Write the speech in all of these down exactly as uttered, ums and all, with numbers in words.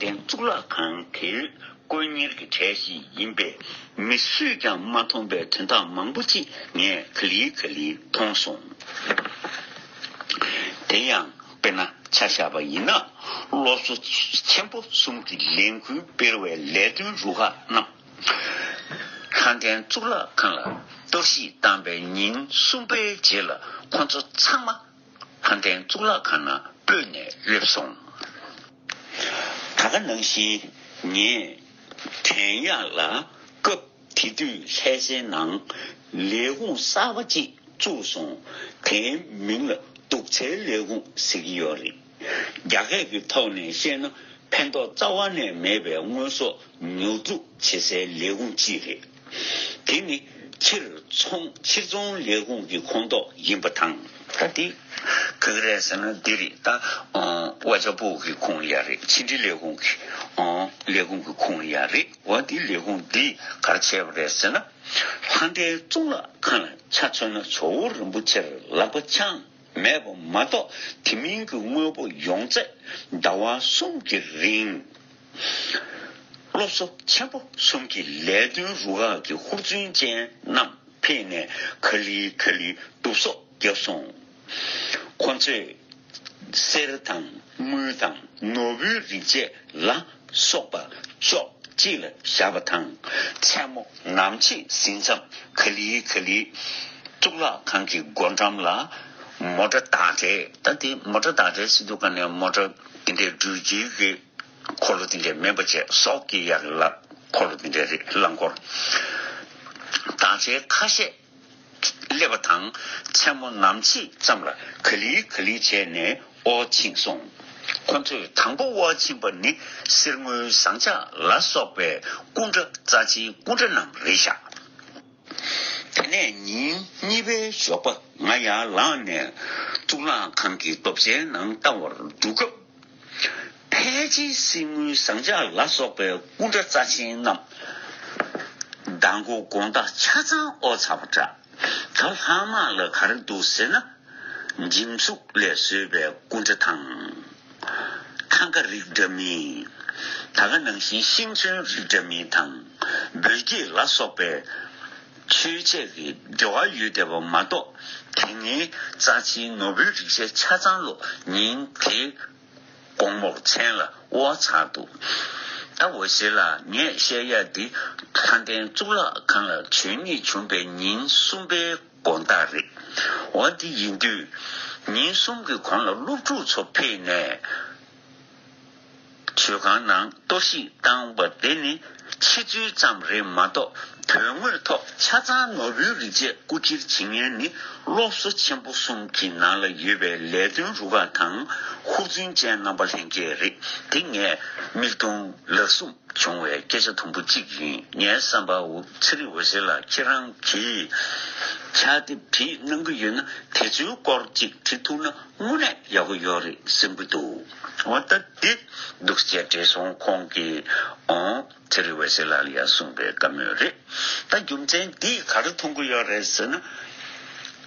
ལྡན་གཙུག་ལག་ཁང་གི་དཀོན་གཉེར་གྱི་གྲས་ཤིག་ཡིན་པས། མི་སུས་ཀྱང་མ་མཐོང་པའི་དོན་དག་མང་པོ་ཅིག་ངས་ག་ལེ་ག་ལེ་མཐོང་སོང་། དེ་ཡང་དཔེར་ན་ཆ་བཞག་པ་ཡིན་ན། སློབ་གསོ་ཆེན་པོ་གསུམ་གྱི་ལས་འགུལ་སྤེལ་བའི་ལས་དོན་རུ་ཁག་རྣམས། ལྷ་ལྡན་གཙུག་ལག་ཁང་ལ་གཏོར་བཤིག་བཏང་པའི་ཉིན་གསུམ་པའི་རྗེས་ལ་ཁོ་ཚོ་ཚང་མ་ལྷ་ལྡན་གཙུག་ལག་ཁང་ནང་སྤོས་ནས་སླེབས་སོང་། ད་ག་ནང་བཞིན་ངས་དྲན་ཡག་ལ། སྐབས་དེ་དུས་ལྷ་སའི་ནང་ལས་ཁུངས་གསར་པ་ཅིག་བཙུགས་སོང་། དེའི་མིང་ལ་དུག་རྫས་ལས་ཁུངས་ཟེར་གྱི་ཡོད་རེད། རྒྱ་སྐད་ཀྱི་ཐོག་ནས་བཤད་ན། ཕན་ཐོགས་རྩ་བ་ནས་མེད་པའི་དངོས་ཟོག་ཉོ་འཛུགས་བྱེད་སའི་ལས་ཁུངས་ཅིག་རེད། དེ་ནི་ཕྱིར་ཚོང་ཕྱིར་ཚོང་ལས་ཁུངས་ཀྱི་ཁོངས་གཏོགས་ཡིན་པ་དང་། ད་དེ་ག་ག་རེད་ཟེར་ན། འདི་རེད། ད་ཨ་ཝ་ཆ་པུའུ་གི་ཁོངས་ལ་ཡ་རེད། ཕྱི་འབྲེལ་ལས་ཁུངས་ཀྱི་ཨ་ལས་ཁུངས་ཀྱི་ཁོངས་ལ་ཡ་རེད། འོ་དེ་ལས་ཁུངས་འདིས་ག་རེ་བྱས་པ་རེད་ཟེར་ན། ལྷ་ལྡན་གཙུག་ལག་ཁང་ལ་ཆ་མཚོན་ན། ཇོ་བོ་རིན་པོ་ཆེར་ལག་པ་འཆང་མེད་པ་མ་གཏོགས། དེ་མིན་གྱི་དངོས་པོ་ཡོངས་རྫོགས་ཟླ་བ་གསུམ་གྱི་རིང་སློབ་གསོ་ཆེན་པོ་གསུམ་གྱི་ལས་དོན་རུ་ཁག་གི་ཧུར་བརྩོན་ཅན་རྣམས་ཕེབས་ནས་ག་ལེ་ག་ལེ་བསྡུ་གསོག་བརྒྱབ་སོང་། ཁོ་ཚོས་གསེར་དང་དངུལ་དང་ནོར་བུའི་རིགས་བཅས་ལ་སོགས་པ་ཅོག་གཅིག་ལ་བཞག་པ་དང་། མཚན་མོ་ནམ་ཕྱེད་ཟིན་མཚམས་ག་ལེ་ག་ལེ་གཙུག་ལག་ཁང་གི་སྒོ་འགྲམ་ལ་མོ་ཊ་བདག་སྒྲའི། ད་དེ་མོ་ཊ་བདག་སྒྲའི་ཟེར་དུས་ག་ནས་མོ་ཊ་དེ་འདྲའི་འགྲུལ་སྐྱེལ་གྱི་འཁོར་ལོ་དེ་འདྲའི་མིན་པ་བྱས། ཟོག་སྐྱེལ་ཡག་གི་ལ་འཁོར་ལོ་དེ་འདྲའི་རེད། རླངས་འཁོར། བདག་སྒྲའི་ཁ་ཤས་སླེབས་པ་དང་། མཚན་མོ་ནམ་ཕྱེད་ཙམ་ལ་ག་ལེ་ག་ལེ་བྱས་ནས་དབོར་ཕྱིན་སོང་། ཁོ་ཚོས་དང་པོ་དབོར་ཕྱིན་པ་ནི་གསེར་དངུལ་ཟངས་ལྕགས་ལ་སོགས་པའི་སྐུ་འདྲ། རྩ་ཆེའི་སྐུ་འདྲ་རྣམས་རེད་བཞག་དེ་ནས་ཉིན་གཉིས་པའི་ཞོགས་པ་ང་ཡར་ལངས་ནས་གཙུག་ལག་ཁང་གི་རྡོ་གཅལ་ནང་ལྟ་བར་འདུག་སྐབས། ཕལ་ཆེར་གསེར་དངུལ་ཟངས་ལྕགས་ལ་སོགས་པའི་སྐུ་འདྲ་རྩ་ཆེན་རྣམས་མདང་དགོང་དགོང་དག་ཆ་ཚང་དབོར་ཚར་བ་འདྲ། ད་ལྷག་མ་ལ་ག་རེ་འདུག་ཟེར་ན། འཇིམ་གཟུགས་ལས་བཟོས་པའི་སྐུ་འདྲ་དང་། ཐང་ག་རིགས་འདྲ་མིན། ད་ག་ནང་བཞིན་ཤིང་ཚོན་རིགས་འདྲ་མིན་དང་། འབུལ་སྐྱེས་ལ་སོགས་པའི་མཆོད་ཆས་ཀྱི་འབྲེལ་བ་ཡོད་བསྡད་པ་མ་གཏོགས། དེ་སྔའི་རྩ་ཆེའི་ནོར་བུའི་རིགས་བྱེད་ཆ་ཚང་ལོ་ཉིན་དེའི་དགོང་མོར་མཚན་ལ་དབོར་ཚར་འདུག་ད་འོ་ཟེར་ལ་ངས་བཤད་ཡ་འདི། ལྷ་ལྡན་གཙུག་ལག་ཁང་ལ་མཆོད་མཇལ་བྱུང་པའི་ཉིན་གསུམ་པའི་དགོང་དག་རེད། འོ་འདི་ཡིན་དུས། ཉིན་གསུམ་གྱི་གོང་ལ་སློབ་ཕྲུག་ཚོ་ཕེབས་ནས། མཆོད་ཁང་ནང་གཏོར་བཤིག་བཏང་བ་དེ་ནི་ཕྱི་ཚུལ་ཙམ་རེད་མ་གཏོགས། དོན་དངོས་ཐོག་ཆ་ཚང་ནོར་བུའི་རིགས་བྱེད་རྐུ་འཁྱེར་བྱེད་མཁན་ནི་སློབ་གསོ་ཆེན་པོ་གསུམ་གྱི་ནང་ལ་ཡོད་པའི་ལས་དོན་རུ་ཁག་དང་ཧུར་བརྩོན་ཅན་རྣམ་པ་ལྷན་རྒྱས་རེད། དེ་ངས་མིག་མཐོང་ལག་ཟུང་བྱུང་བའི་སྐད་ཆ་དུམ་བུ་གཅིག་ཡིན། ངའི་བསམ་པར་ཚེ་རིང་འོད་ཟེར་ལགས། ཁྱེད་རང་གིས་ཕྱག་དེབ་བྲིས་གནང་གི་ཡོད་ན། དེ་ཚོའི་སྐོར་གཅིག་བྲིས་ཐུབ་ན་དངོས་གནས་ཡག་པོ་ཡོད་རེད་བསམ་གྱི་འདུག་འོ་ད་འདི་འདུག་སེ་བྲིས་སོང་། ཁོང་གིས་ཨོ་ཚེ་རིང་འོད་ཟེར་ལགས་ལ་ཡང་གསུངས་པའི་བཀའ་མོལ་རེད། ད་རྒྱུ་མཚན་འདིས་ག་རེ་མཐོང་གི་ཡོད་རེད་ཟེར་ན།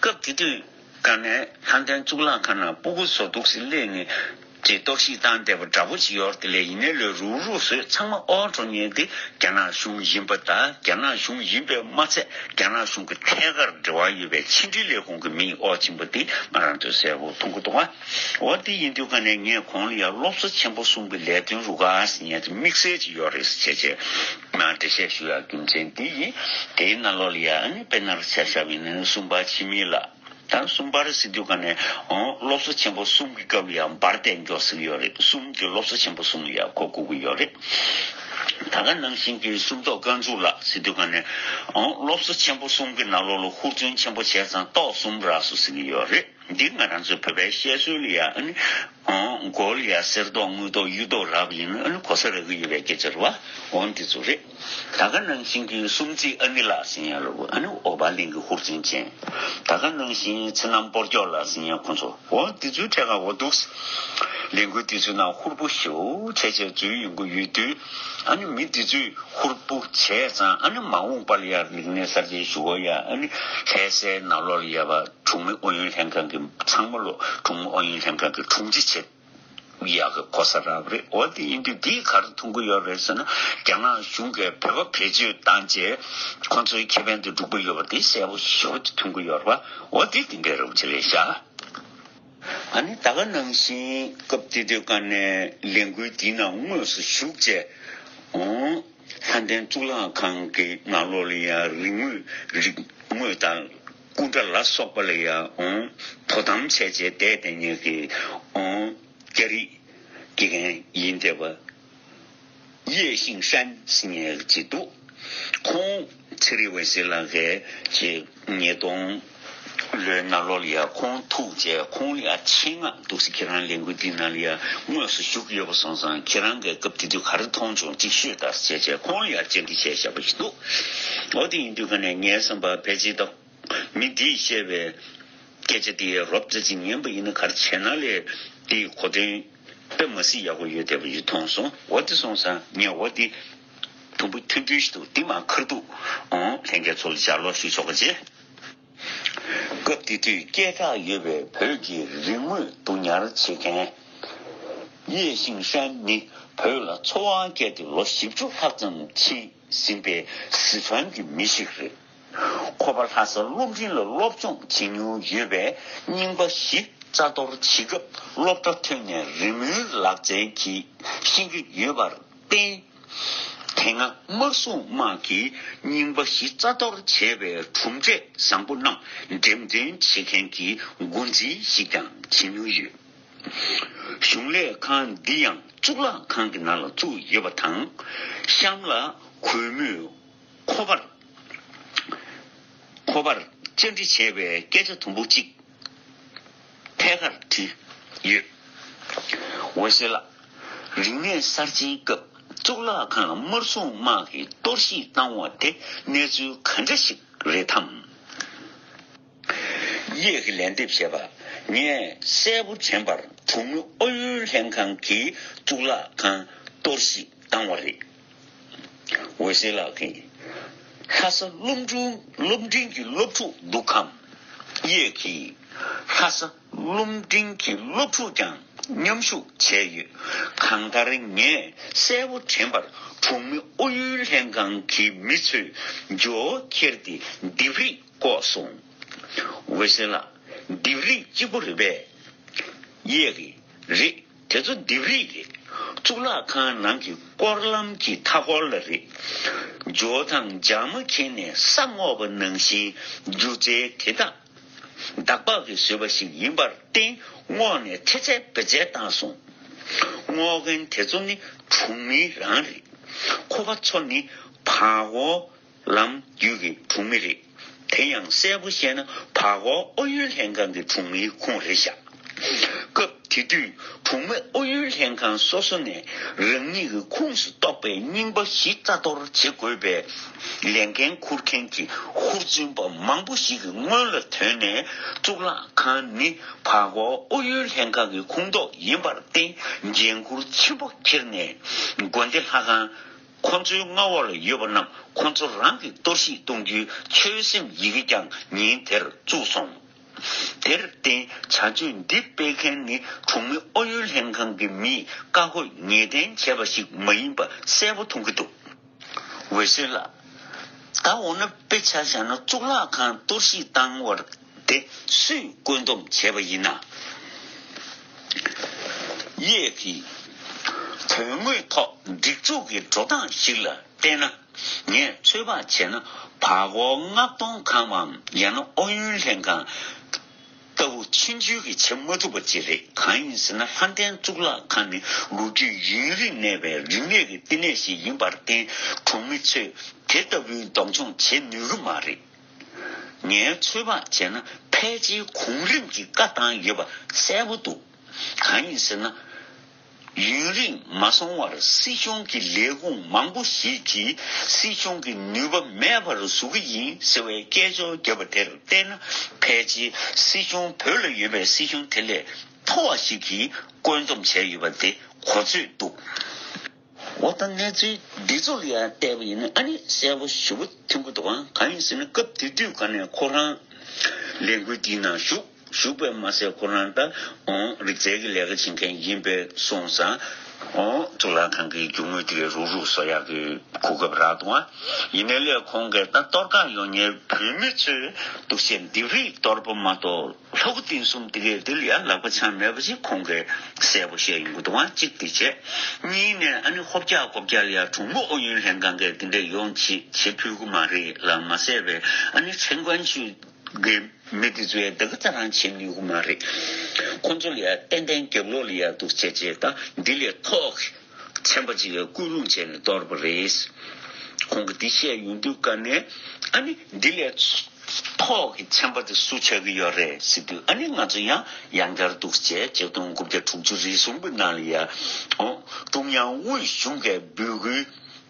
སྐབས་དེ་དུས་ག་ནས་ལྷ་ལྡན་གཙུག་ལག་ཁང་ནང་སྤུ་གུ་ཚོ་འདུག་སེ་སླེབས་ནས་ཅིག་གཏོར་བཤིག་བཏང་བསྡད་པ་འདྲ་པོ་ཅིག་ཡོད་རེད་དེ། ལས་ཡིན་ནའི་ལས་རུག་རུག་བཟོས། ཚང་མ་དབོར་འགྲོ་མཁན་དེ་རྒྱ་ནག་གཞུང་ཡིན་པ་དང་། རྒྱ་ནག་གཞུང་ཡིན་པས་མ་ཚད། རྒྱ་ནག་གཞུང་གི་ཐད་ཀར་འབྲེལ་བ་ཡོད་པའི་ཕྱི་འབྲེལ་ལས་ཁུངས་ཀྱི་མིས་དབོར་ཕྱིན་པ་དེ་ང་རང་ཚོས་གསལ་པོ་མཐོང་གི་འདུག་ཨ། འོ་དེ་ཡིན་དུས་ག་ནས་ངས་གོང་ལ་ཡང་སློབ་གསོ་ཆེན་པོ་གསུམ་གྱི་ལས་དོན་རུ་ཁག་ཟེར་མཁན་དེ་དམིགས་བསལ་ཅིག་ཡོད་རེད་ཟེར་བྱས་བྱས་མར་འགྲེལ་བཤད་ཞུ་ཡག་རྒྱུ་མཚན་འདི་ཡིན། དེའི་ནང་ལོགས་ལ་ཡང་ཨ་ནི་དཔེར་ན་ཆ་བཞག་པ་ཡིན་ན། གསུམ་པ་འཆི་མེད་ལགས། ད་གསུམ་པར་ཟེར་དུས་ག་ནས་ཨོ་སློབ་གསོ་ཆེན་པོ་གསུམ་གྱི་སྐབས་ལ་ཡང་འབར་ཏེ་མགྱོགས་ཟེར་གྱི་ཡོད་རེད། གསུམ་གྱི་སློབ་གསོ་ཆེན་པོ་གསུམ་ལ་ཡང་གོ་དགོས་ཀྱི་ཡོད་རེད། ད་ག་ནང་བཞིན་གྱི་སུམ་མདོ་དཀར་མཛུབ་ལགས་ཟེར་དུས་ག་ནས་ཨོ་སློབ་གསོ་ཆེན་པོ་གསུམ་གྱི་ནང་ལོགས་ལ་ཧུར་བརྩོན་ཆེན་པོ་བྱས་ཙང་ཏོག་གསུམ་རག་སོང་ཟེར་གྱི་ཡོད་རེད། འདི་ང་རང་ཚོའི་བོད་པའི་བཤད་སྲོལ་ལ་ཡང་ཨ་ནི་ཨོ་མགོ་ལ་ཡང་གསེར་ཏོག་དངུལ་ཏོག་གཡུ་ཏོག་རག་པ་ཡིན་ན་ཨ་ནི་གོ་ས་རག་གི་ཡོད་པའི་སྐད་ཆ་རེད་བ། འོ་འདི་ཚོ་རེད། ད་ག་ནང་བཞིན་གྱི་གསུམ་རྩེའི་ཨ་ནེ་ལགས་ཟེར་མཁན་ལ་ཨ་ནི་འོ་བ་གླིང་གི་ཧུར་བརྩོན་ཅན། ད་ག་ནང་བཞིན་ཚེ་རྣམ་སྤོར་སྐྱོག་ལགས་ཟེར་མཁན་ཁོང་ཚོ། འོ་འདི་ཚོའི་གྲས་ཀ་འོ་འདུག་ལས་འགུལ་འདི་ཚོའི་ནང་ཧུར་པོ་ཞེ་པོ་བྱས་བྱས་འཛུལ་ཡོང་གི་ཡོད་དུས། ཨ་ནི་མི་འདི་ཚོས་ཧུར་པོ་བྱས་ཙང་ཨ་ནི་མ་འོངས་པ་ལ་ཡང་རིག་གནས་གསར་བརྗེ་ཞུ་བ་ཡ། ཨ་ནི་ལྷ་སའི་ནང་ལོགས་ལ་ཡ་བ་གྲོང་མི་ཨུ་ཡོན་ལྷན་ཁང་གི་ཚང་མ་ལོ་གྲོང་མི་ཨུ་ཡོན་ལྷན་ཁང་གི་དྲུང་ཆེ་བྱས། ཡག་གི་གོ་ས་རག་པ་རེད། འོ་དེ་ཡིན་དུས་འདིས་ག་རེ་མཐོང་གི་ཡོད་རེད་ཟེར་ན། རྒྱ་ནག་གཞུང་གིས་བོད་པ་བེད་སྤྱོད་བཏང་བྱས་ཁོ་ཚོའི་ཁེ་ཕན་དེ་སྒྲུབ་ཀྱི་ཡོད་པ་དེ་གསལ་པོ་ཞེ་པོ་ཅིག་མཐོང་གི་ཡོད་རེད་པ། འོ་དེ་དེ་འདྲའི་རེད་པ་ཅིག་རེད་ཤག་ཨ་ནི་ད་ག་ནང་བཞིན་སྐབས་དེ་དུས་ཀ་ནས་ལས་འགུལ་འདིའི་ནང་དངོས་སུ་ཞུགས་བྱས། འོང་། ལྷ་ལྡན་གཙུག་ལག་ཁང་གི་ནང་ལོགས་ལ་ཡང་རིག་དངོས་རིག་དངོས་དང་སྐུ་འདྲ་ལ་སོགས་པ་ལ་ཡང་འོང་། དོ་དམ་བྱས་བྱས་བསྡད་བསྡད་མཁན་གྱི་འོང་། སྐྱ་རིས་དགེ་རྒན་ཡིན་བསྡད་པ། 叶信山ཟེར་མཁན་ཅིག་འདུག་ཁོང་ཚེ་རིང་འོད་ཟེར་ལགས་ཀྱི་ཉིས་སྟོང་ལོའི་ནང་ལོགས་ལ་ཡ་ཁོང་ཐུག་བྱས། ཁོང་ལ་ཡ་ཆེད་མངགས་འདུག་སེ་ཁྱེད་རང་ལས་འགུལ་འདི་ནང་ལ་ཡ་དངོས་སུ་ཞུགས་ཡོད་པ་སོང་ཙང་། ཁྱེད་རང་གིས་སྐབས་དེ་དུས་ག་རེ་མཐོང་བྱུང་ཅིག་ཤོད་དང་ཟེར་བྱས་ཁོང་ལ་ཡ་བཅར་འདྲི་བྱས་བཞག་པ་ཞིག་འདུག་འོ་དེ་ཡིན་དུས་ཀ་ནས་ངའི་བསམ་པར་ཕལ་ཆེར་ད། མི་འདིས་བཤད་པའི་སྐད་ཆ་དེ་རོབ་ཙམ་ཅིག་ཉན་པ་ཡིན་ན་ག་རེ་བྱས་ན་ལས་དེའི་གོ་དོན་དཔེ་མ་སྲིད་ཡག་པོ་ཡོད་བསྡད་པ་ཞིག་མཐོང་སོང་། འོ་དེ་སོང་ཙང་ངས་འོ་དེ་དུམ་བུ་ཐུང་ཐུང་ཞིག་འདུག་འདི་མར་ཁ་ཐུག་འོང་ལྷན་རྒྱས་ཚོ་ལ་ལྗགས་ཀློག་ཞུ་ཆོག་ག་བྱེད། སྐབས་དེ་དུས་སྐད་གྲགས་ཡོད་པའི་བོད་ཀྱི་རིག་དངོས་བསྡུ་ཉར་བྱེད་མཁན་叶信山ནི་བོད་ལ་འཚོ་བ་བསྐྱལ་ཏེ་ལོ་བཞི་བཅུ་ལྷག་ཙམ་ཕྱིན་ཟིན་པའི་སི་ཁྲོན་གྱི་མི་ཞིག་རེད། ཁོ་པ་ལྷ་ས་སློབ་འབྲིང་ལ་སློབ་སྦྱོང་བྱེད་མྱོང་ཡོད་པས། རྙིང་པ་བཞི་རྩ་གཏོར་བྱེད་སྐབས་སློབ་གྲྭ་ཐོན་ནས་རི་མོའི་ལག་རྩལ་གྱིས་ཤེས་ཀྱི་ཡོད་པར་བརྟེན། དེ་སྔ་དམར་སྲུང་དམག་གིས་རྙིང་པ་བཞི་རྩ་གཏོར་བྱས་པའི་གྲུབ་འབྲས་བཟང་པོ་རྣམས་འགྲེམས་སྟོན་བྱེད་མཁན་གྱི་འགོ་འཛིན་ཞིག་ཀྱང་བྱེད་མྱོང་ཡོད། གཞུང་ལས་ཁང་འདི་ཡང་གཙུག་ལག་ཁང་གི་ནང་ལ་བཙུགས་ཡོད་པ་དང་། གཤམ་ལ་གུས་མོས་ཁོ་པར་ཁོ་པར་བཅར་འདྲི་བྱས་པའི་སྐད་ཆ་དུམ་བུ་གཅིག་ཐད་ཀར་བྲིས་ཡོད། འོད་ཟེར་ལགས། རིག་གནས་གསར་བརྗེའི་སྐབས་གཙུག་ལག་ཁང་ལ་དམར་སྲུང་དམག་གིས་གཏོར་བཤིག་བཏང་བ་དེ་གནས་ཚུལ་ག་འདྲ་ཞིག་རེད་དམ། གཡས་ཀྱིས་ལན་འདེབས་བྱས་པ། ངས་གསལ་པོ་དྲན་པར་གྲོང་མི་ཨུ་ཡོན་ལྷན་ཁང་གིས་གཙུག་ལག་ཁང་གཏོར་བཤིག་བཏང་བ་རེད། འོད་ཟེར་ལགས་ཀྱིས། ལྷ་ས་སློབ་ཕྲུག་སློབ་འབྲིང་གི་སློབ་ཕྲུག་འདུག་གམ། གཡས་ཀྱིས། ལྷ་ས་སློབ་འབྲིང་གི་སློབ་ཕྲུག་ཀྱང་མཉམ་ཞུགས་བྱས་ཡོད། གང་ལྟར་ངས་གསལ་པོ་དྲན་པར་གྲོང་མི་ཨུ་ཡོན་ལྷན་ཁང་གི་མི་ཚོས་ཇོ་བོ་ཁྱེར་ཏེ་ལྡེབས་རིས་བཀོག་སོང་། འོད་ཟེར་ལགས། ལྡེབས་རིས་གཅིག་པོ་རེད་པས། གཡས་ཀྱིས། རེད། དེ་ཚོ་ལྡེབས་རིས་རེད། གཙུག་ལག་ཁང་ནང་གི་སྐོར་ལམ་གྱི་མཐའ་འཁོར་ལ་རེད། ཇོ་དང་ཇག་མ་ཁྱེར་ནས་ས་སྔོག་པ་ནང་བཞིན་སྒྱུ་རྩལ་དེ་དག་འདག་པ་གིས་བཟོས་པ་ཞིག་ཡིན་པར་བརྟེན་སྔོག་ནས་ཐེལ་ཙེ་བེལ་ཙེ་བཏང་སོང་། སྔོག་མཁན་དེ་ཚོ་ནི་གྲོང་མི་རང་རེད། ཁོ་པ་ཚོ་ནི་བར་སྐོར་ལམ་བརྒྱུད་ཀྱི་གྲོང་མི་རེད། དེ་ཡང་གསལ་པོ་བཤད་ན་བར་སྐོར་ཨུ་ཡོན་ལྷན་ཁང་གི་གྲོང་མིའི་ཁོངས་རེད་ཤག་སྐབས་དེ་དུས་གྲོང་མི་ཨུ་ཡོན་ལྷན་ཁང་སོ་སོ་ནས་རང་ཉིད་ཀྱི་ཁོངས་སུ་གཏོགས་པའི་རྙིང་པ་བཞི་རྩ་གཏོར་བྱེད་དགོས་པའི་ལས་འགན་འཁུར་མཁན་གྱི་ཧུར་བརྩོན་པ་མང་པོ་ཞིག་གི་སྔོན་ལ་ཐོན་ནས། གཙུག་ལག་ཁང་ནི་བར་སྐོར་ཨུ་ཡོན་ལྷན་ཁང་གི་ཁོངས་གཏོགས་ཡིན་པར་བརྟེན་འགན་འཁུར་ཆེན་པོ་འཁྱེར་ནས་དགོན་སྡེ་ལྷ་ཁང་། ཁོ་ཚོའི་མངའ་འོག་ལ་ཡོད་པ་རྣམས་ཁོ་ཚོ་རང་གིས་གཏོར་བཤིག་གཏོང་རྒྱུའི་ཆོད་སེམས་ཡི་གེ་ཀྱང་ཉིན་དེར་བཙུགས་སོང་། དེར་བརྟེན་བྱ་སྤྱོད་འདི་སྤེལ་མཁན་ནི་གྲོང་མི་ཨུ་ཡོན་ལྷན་ཁང་གི་མིས་བཀའ་བཀོད་ངེས་གཏན་བྱས་པ་ཞིག་མ་ཡིན་པ་གསལ་པོ་མཐོང་གི་འདུག་འོད་ཟེར་ལགས། ད་འོ་ན་དཔེ་ཆ་བཞག་ན་གཙུག་ལག་ཁང་གཏོར་བཤིག་བཏང་བར། དེ་སུས་བཀོད་འདོམས་བྱས་པ་ཡིན་ན། གཡས་ཀྱིས། དོན་དངོས་ཐོག་སྒྲིག་འཛུགས་ཀྱི་འགྲོ་སྟངས་ཤིག་ལ་བལྟས་ན། ངས་ཚོད་དཔག་བྱས་ན་བར་སྐོར་མངགས་གཏོང་ཁང་བའམ་ཡང་ན་ཨུ་ཡོན་ལྷན་ཁང་ལྟ་བུ་ཆུང་ཆུང་གིས་བྱེད་མ་ཐུབ་པ་ཅིག་རེད། གང་ཡིན་ཟེར་ན་ལྷ་ལྡན་གཙུག་ལག་ཁང་ནི་ལོ་རྒྱུས་ཡུན་རིང་གནས་པའི་རིག་གནས་ཀྱི་བསྟི་གནས་ཤིག་ཡིན་པར་བརྟེན་གྲོང་མི་ཚོས་དེ་ལྟ་བུའི་གདོང་མཆོང་བྱེད་ནུས་ཀྱི་མ་རེད། ངས་ཚོད་དཔག་བྱས་ན་ཕལ་ཆེར་གོང་རིམ་གྱི་བཀའ་བཏང་ཡོད་པ་གསལ་པོ་འདུག་གང་ཡིན་ཟེར་ན། ཡུན་རིང་མ་སོང་བར་སྲིད་གཞུང་གི་ལས་ཁུངས་མང་པོ་ཞིག་གིས་སྲིད་གཞུང་གི་ནུས་པ་མེད་པར་བཟོ་གི་ཡིན་ཟེར་བའི་སྐད་ཅོར་བརྒྱབ་པ་དེར་བལྟས་ན། ཕལ་ཆེར་སྲིད་གཞུང་བོད་ལ་ཡོད་པའི་སྲིད་གཞུང་དེ་ལས་མཐོ་བ་ཞིག་གིས་བཀོད་འདོམས་བྱས་ཡོད་པ་དེ་གོ་ཚོད་འདུག་འོ་ད་གནས་ཚུལ་འདི་ཚོ་ལ་ཡང་བལྟས་པ་ཡིན་ན་ཨ་ནི་གསལ་པོ་ཞེ་པོ་ཐོན་གྱི་འདུག་ཨང་། གང་ཡིན་ཟེར་ན་སྐབས་དེ་དུས་ག་ནས་ཁོ་རང་ལས་འགུལ་འདིའི་ནང་ཞུགས། བཞུགས་པས་མ་ཟད་ཁོ་རང་ད་ཨོ་རིག་རྩལ་གྱི་ལས་ཀ་བྱེད་མཁན་ཡིན་པས་སོང་ཙང་ཨོ་གཙུག་ལག་ཁང་གི་རྒྱུ་དངོས་དེ་གའི་རུག་རུག་བཟོ་ཡག་གི་གོ་སྐབས་རག་འདུག་ཨ། ཡིན་ནའི་ལས་ཁོང་གིས་ད་གཏོར་ཁ་ཡོང་མཁན་བོད་མི་ཚོས་འདུག་སེ་ལྡེབས་རིས་གཏོར་པ་མ་གཏོགས་ལྷ་སྐུ་རྟེན་གསུམ་དེ་གའི་དེ་ལ་ཡང་ལག་པ་འཆང་མེད་པ་ཞིག་ཁོང་གིས་གསལ་པོ་བཤད་ཡོང་གི་འདུག་ཨ། གཅིག་དེ་བྱས། གཉིས་ནས་ཨ་ནི་ཧོབ་རྒྱག་ཀོབ་རྒྱག་ལ་ཡང་གྲོང་པ་ཨུ་ཡོན་ལྷན་ཁང་གིས་དེ་འདྲས་ཡོང་བྱེད་བྱེད་ཕོད་ཀྱི་མ་རེད་ལ་མ་ཟད་པའི་ཨ་ནི་ཁྲེང་ཀོན་ཆུས་གི་མི་དེ་ཚོས་ད་ག་ཙ་རང་བྱེད་ནུས་ཀྱི་མ་རེད། ཁོ་ཚོ་ལ་ཡང་ཏན་ཏན་རྒྱབ་ལོགས་ལ་ཡང་འདུག་བྱས་བྱས་ད་འདི་ལས་ཐོག་གི་ཚན་པ་ཅིག་གིས་སྐུལ་སློང་བྱས་ནས་གཏོར་བ་རེད། ཁོང་གིས་འདི་བཤད་ཡོང་དུས་ཀ་ནས་ཨ་ནི་འདི་ལས་ཐོག་གི་ཚན་པ་དེ་སུ་ཆགས་ཀྱི་ཡོད་རེད་ཟེར་དུས་ཨ་ནི་ང་ཚོ་ཡང་ཡང་བསྐྱར་འདུག་བྱས་ཆིག་སྟོང་དགུ་བརྒྱ་དྲུག་ཅུ་རེ་གསུམ་གྱི་ནང་ལ་ཡང་ཨོ་ཀྲུང་དབྱང་དབུས་གཞུང་གིས་འབོད་སྐུལ་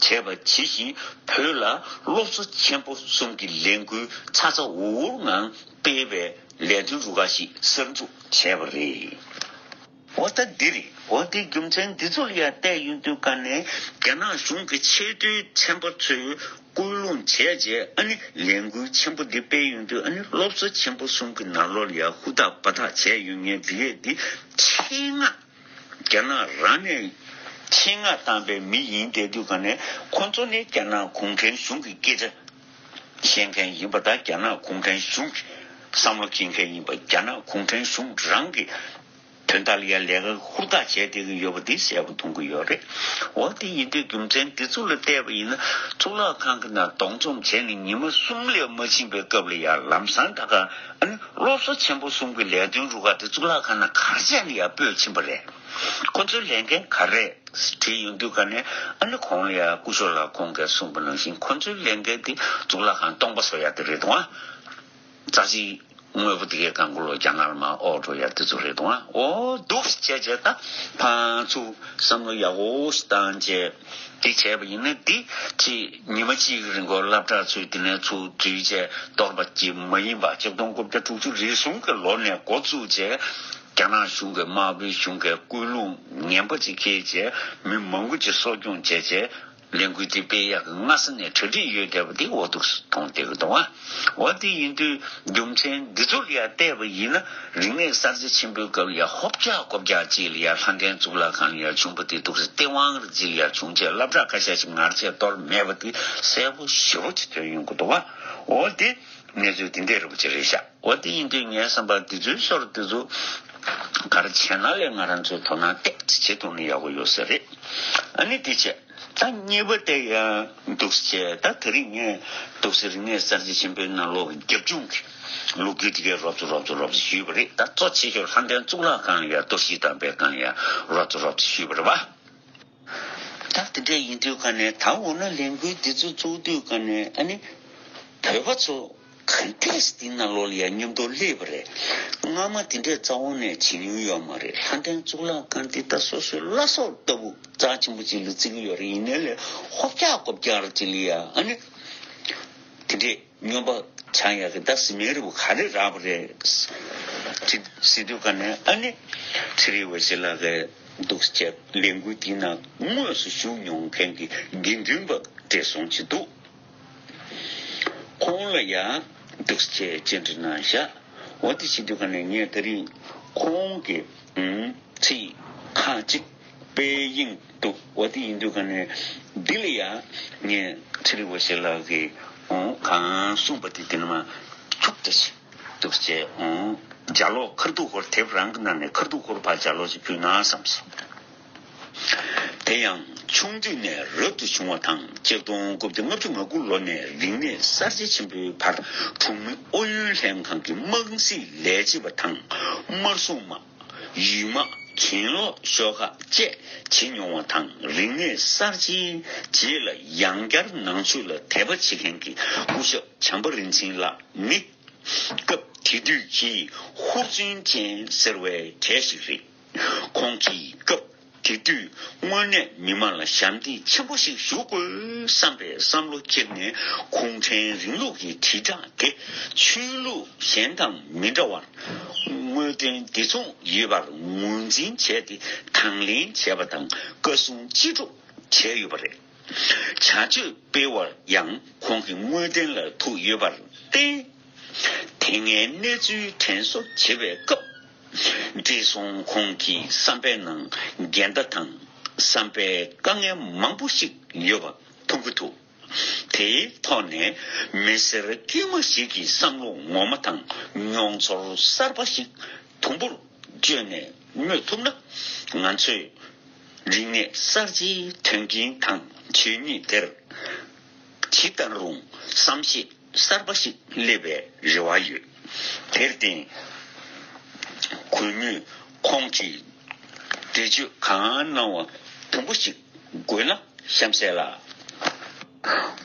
བྱས་པ་ཇི་བཞིན་བོད་ལ་སློབ་གསོ་ཆེན་པོ་གསུམ་གྱི་ལས་འགུལ་ཚ་ཚ་འུར་འུར་ངང་སྤེལ་བའི་ལས་དོན་རུ་ཁག་ཞིག་གསར་འཛུགས་བྱས་པ་རེད། འོ་ད་འདི་རེད། འོ་དེ་རྒྱུ་མཚན་འདི་ཚོ་ལ་ཡང་བལྟས་ཡོང་དུས་ཀ་ནས་རྒྱ་ནག་གཞུང་གི་ཆེས་མཐོའི་ཚན་པ་ཚོས་སྐུལ་སློང་བྱས་རྗེས་ཨ་ནི་ལས་འགུལ་ཆེན་པོ་འདི་སྤེལ་ཡོང་དུས་ཨ་ནི་སློབ་གསོ་ཆེན་པོ་གསུམ་གྱི་ནང་ལོགས་ལ་ཡང་ཧུར་ཐག་འབད་ཐག་བྱས་ཡོང་མཁན་འདི་གས་འདི་ཆེད་མངགས་རྒྱ་ནག་རང་ནས་ཆེད་མངགས་བཏང་པའི་མི་ཡིན་བསྡད་དུས་ཀ་ནས་ཁོང་ཚོ་ནི་རྒྱ་ནག་གུང་ཁྲན་གཞུང་གི་སྐད་ཆ་བཤད་མཁན་ཡིན་པ་དང་རྒྱ་ནག་གུང་ཁྲན་གཞུང་གི་བསམ་བློ་འཁྱེར་མཁན་ཡིན་པ་རྒྱ་ནག་གུང་ཁྲན་གཞུང་རང་གི་དོན་དག་ལ་ཡང་ལས་ཀ་ཧུར་ཐག་བྱས་བསྡད་ཀྱི་ཡོད་པ་འདི་གསལ་པོ་མཐོང་གི་ཡོད་རེད། འོ་དེ་ཡིན་དུས་རྒྱུ་མཚན་འདི་ཚོ་ལ་བལྟས་པ་ཡིན་ན་གཙུག་ལག་ཁང་གི་ནང་གདོང་འཛོམས་བྱས་ནས་ཉི་མ་གསུམ་ལས་མ་ཕྱིན་པའི་སྐབས་ལ་ཡང་ལམ་སང་ད་ག་ཨ་ནི་སློབ་གསོ་ཆེན་པོ་གསུམ་གྱི་ལས་དོན་རུ་ཁག་དེ་གཙུག་ལག་ཁང་ནང་ག་རེ་བྱས་ནས་ཡང་སྤོས་ཕྱིན་པ་རེད། ཁོ་ཚོའི་ལས་འགན་ག་རེ་རེད་དྲིས་ཡོང་དུས་ཀ་ནས་ཨ་ནི་ཁོང་ལ་ཡང་སྐུ་ཞབས་ལགས་ཁོང་གིས་གསུངས་པ་ནང་བཞིན་ཁོ་ཚོའི་ལས་འགན་དེ་གཙུག་ལག་ཁང་སྟོང་པ་བཟོ་ཡག་དེ་རེད་དོ། རྩ་ཆེའི་དངོས་པོ་དེ་གའི་གང་ག་ལོ་རྒྱ་ནག་ལ་མར་ཨོ་འགྲོ་ཡག་དེ་ཚོ་རེད་དོ། འོ་འདུག་བྱས་བྱས་ད་ཕར་ཚུར་བསམ་བློ་ཡག་པོ་ཞིག་བཏང་བྱས་དེ་བྱས་པ་ཡིན་ན་འདི་ཅིག་ཉི་མ་གཅིག་གི་རིང་གོ་སློབ་གྲྭ་ཚོས་དེ་ནས་ཚུར་འཛུལ་བྱས་གཏོར་པ་ཅིག་མ་ཡིན་པ་ཆིག་སྟོང་དགུ་བརྒྱ་དྲུག་ཅུ་རེ་གསུམ་གྱི་ལོ་ནས་འགོ་བཙུགས་བྱས། རྒྱ་ནག་གཞུང་གིས་དམར་པོའི་གཞུང་གིས་སྐུལ་སློང་ངན་པ་ཅིག་འཁྱེར་བྱས་མི་མང་པོ་ཅིག་གསོ་སྐྱོང་བྱས་བྱས་ལས་འགུལ་དེ་སྤེལ་ཡག་གི་སྔ་ས་ནས་གྲ་སྒྲིག་ཡོད་བསྡད་པ་དེ་འོ་འདུག་མཐོང་བསྡད་ཀྱི་འདུག་ཨ། འོ་དེ་ཡིན་དུས་རྒྱུ་མཚན་འདི་ཚོ་ལ་ཡང་བལྟས་པ་ཡིན་ན་རིག་གནས་གསར་བརྗེ་ཆེན་པོའི་སྐབས་ལ་ཡང་ཧོབ་རྒྱག་ཀོབ་རྒྱག་ཅིག་ལ་ཡང་ལྷ་ལྡན་གཙུག་ལག་ཁང་ལ་ཡང་བྱུང་པ་དེ་འདུག་སེ་སྟེས་དབང་རིགས་ཅིག་ལ་ཡང་བྱུང་བྱས་སློབ་གྲྭ་ཁ་ཤས་ཤིག་ངར་ཆད་གཏོར་མེད་པ་དེ་གསལ་པོ་ཞེ་པོ་ཅིག་ཐོན་ཡོང་གི་འདུག་ཨ། འོ་དེ་གནས་ཚུལ་དེ་འདྲ་རེད་པ་ཅིག་རེད་ཤག་འོ་དེ་ཡིན་དུས་ངའི་བསམ་པར་འདི་ཚོའི་ཞོར་དེ་ཚོ་ག་རེ་བྱས་ན་ལས་ང་རང་ཚོའི་དོ་སྣང་ཏོག་ཙམ་བྱེད་ཐུབ་ན་ཡག་པོ་ཡོད་ས་རེད། ཨ་ནི་དེ་བྱས་ད་གཉིས་པ་དེ་ཡང་འདུག་སེ་བྱས་ད་དེ་རིང་ངས་འདུག་སེ་རིག་གནས་གསར་བརྗེ་ཆེན་པོའི་ནང་ལོགས་ཀྱི་རྒྱབ་ལྗོངས་ཀྱི་ལོ་རྒྱུས་དེ་གའི་རོབ་ཙམ་རོབ་ཙམ་རོབ་ཙམ་ཞུས་པ་རེད། ད་གཙོ་ཆེ་ཤོས་ལྷ་ལྡན་གཙུག་ལག་ཁང་ལ་ཡང་གཏོར་བཤིག་བཏང་པའི་སྒང་ལ་ཡང་རོབ་ཙམ་རོབ་ཙམ་ཞུས་པ་རེད་པ། ད་དེ་འདྲ་ཡིན་དུས་ཀ་ནས་ད་འོ་ན་ལས་འགུལ་འདི་ཚོ་བཙུགས་དུས་ཀ་ནས་ཨ་ནི་བོད་པ་ཚོ་ག་འདྲས་འདི་ནང་ལོགས་ལ་ཡང་མཉམ་དུ་སླེབས་པ་རེད། སྔ་མ་དེ་འདྲས་རྩ་བ་ནས་བྱེད་མྱོང་ཡོད་མ་རེད། ལྷ་ལྡན་གཙུག་ལག་ཁང་འདི་ད་སོ་སོའི་བླ་སྲོག་ལྟ་བུ་རྩ་ཆེན་པོ་ཅིག་ལ་བརྩི་གི་ཡོད་རེད། ཡིན་ནའི་ལས་ཧོབ་རྒྱག་ཀོབ་རྒྱག་ཅིག་ལ་ཡང་ཨ་ནི་དེ་འདྲས་སྨྱོན་པ་ཆགས་ཡག་གི་ད་སི་མེ་རི་བོ་ག་རེ་རག་པ་རེད། ཅིག་ཟེར་དུས་ཀ་ནས་ཨ་ནི་ཁྲི་རི་ཝེ་ཤི་ལགས་ཀྱིས་འདུག་སེ་ལས་འགུལ་འདི་ནང་དངོས་སུ་ཞུགས་མྱོང་མཁན་གྱི་དགེ་འདུན་པ་བགྲེས་སོང་ཅིག་འདུག་ཁོང་ལ་ཡང་འདུག་སེ་བཅར་འདྲི་གནང་བཞག་འོ་དེ་བྱེད་དུས་ཀ་ནས་ངས་དེ་རིང་ཁོང་གི་ཨུམ་ཚིག་ཁག་ཅིག་དཔེ་ཡིན་འདུག་འོ་དེ་ཡིན་དུས་ཀ་ནས་འདི་ལ་ཡང་ངས་ཁྲི་རི་ཝེ་ཤི་ལགས་ཀྱིས་ཨོ་གང་གསུངས་པ་དེ་དེ་ནས་མར་འཁྱུག་ཙམ་ཞིག་འདུག་སེ་ཨོ་ལྗགས་ཀློག་ཁ་ཐུག་ཧོར་དེབ་རང་གི་ནང་ནས་ཁ་ཐུག་ཧོར་ཕར་ལྗགས་ཀློག་ཅིག་ཕུལ་ན་བསམས་སོང་། དེ་ཡང་ཆུང་དུས་ནས་རབ་ཏུ་བྱུང་བ་དང་གཅིག་སྟོང་དགུ་བརྒྱ་ལྔ་བཅུ་ང་དགུ་ལོ་ནས་རིག་གནས་གསར་བརྗེ་ཆེན་པོའི་བར་གྲོང་མི་ཨུ་ཡོན་ལྷན་ཁང་གི་དམངས་སྲིད་ལས་བྱེད་པ་དང་དམར་སྲུང་དམག་ཡུལ་དམག་གྱེན་ལོག་ཤོག་ཁག་བཅས་བྱེད་མྱོང་བ་དང་རིག་གནས་གསར་བརྗེའི་རྗེས་ལ་ཡང་བསྐྱར་ནང་ཆོས་ལ་དད་པ་བྱེད་མཁན་གྱི་སྐུ་ཞབས་བྱམས་པ་རིན་ཆེན་ལགས་ནི། སྐབས་དེ་དུས་ཀྱི་ཧུར་བརྩོན་ཅན་ཟེར་བའི་གྲས་ཤིག་རེད། ཁོང་གིས་སྐབས་དེ་དུས་དངོས་གནས་མི་མང་ལ་ཞབས་འདེགས་ཆེན་པོ་ཞིག་ཞུ་དགོས་བསམ་པའི་བསམ་བློ་འཁྱེར་ནས་གུང་ཁྲན་རིང་ལུགས་ཀྱི་དྲིལ་བསྒྲགས་དེ་ཆོས་ལུགས་གཞན་དང་མི་འདྲ་བར་དངོས་དོན་བདེ་མཚུངས་ཡོད་པར་ངོས་འཛིན་བྱས་ཏེ་དང་ལེན་བྱས་པ་དང་བཀའ་གསུང་ཅི་སྒྲུབ་བྱས་ཡོད་པ་རེད། བྱ་སྤྱོད་སྤེལ་བར་ཡང་ཁོང་གི་དངོས་བསྟན་ལ་ཐུག་ཡོད་པར་བརྟེན། དེ་སྔའི་གནས་ཚུལ་དྲན་གསོ་བྱེད་པའི་སྐབས། བགྲེས་སོང་ཁོང་གི་བསམ་པའི་ནང་འགལ་ཟླ་དང་བསམ་པའི་དཀའ་ངལ་མང་པོ་ཞིག་ཡོད་པ་མཐོང་གི་འདུག་དེའི་ཐོག་ནས་མི་སེར་དཀྱུས་མ་ཞིག་གི་བསམ་བློ་ངོ་མ་དང་མྱོང་ཚོར་གསར་པ་ཞིག་དུམ་བུར་བརྗོད་ནས་སྨོས་ཐུབ་ན། ང་ཚོས་རིག་གནས་གསར་བརྗེའི་དོན་རྐྱེན་དང་ཆོས་ཉིད་དེར་ཇི་ལྟར་རུང་བསམ་ཤེས་གསར་པ་ཞིག་སླེབས་པའི་རེ་བ་ཡོད། དེར་བརྟེན། གུས་མོས་ཁོང་གིས་འགྲེལ་བརྗོད་གང་གནང་བ་དུམ་བུ་ཞིག་དགོས་ན་གཤམ་གསལ་ལ།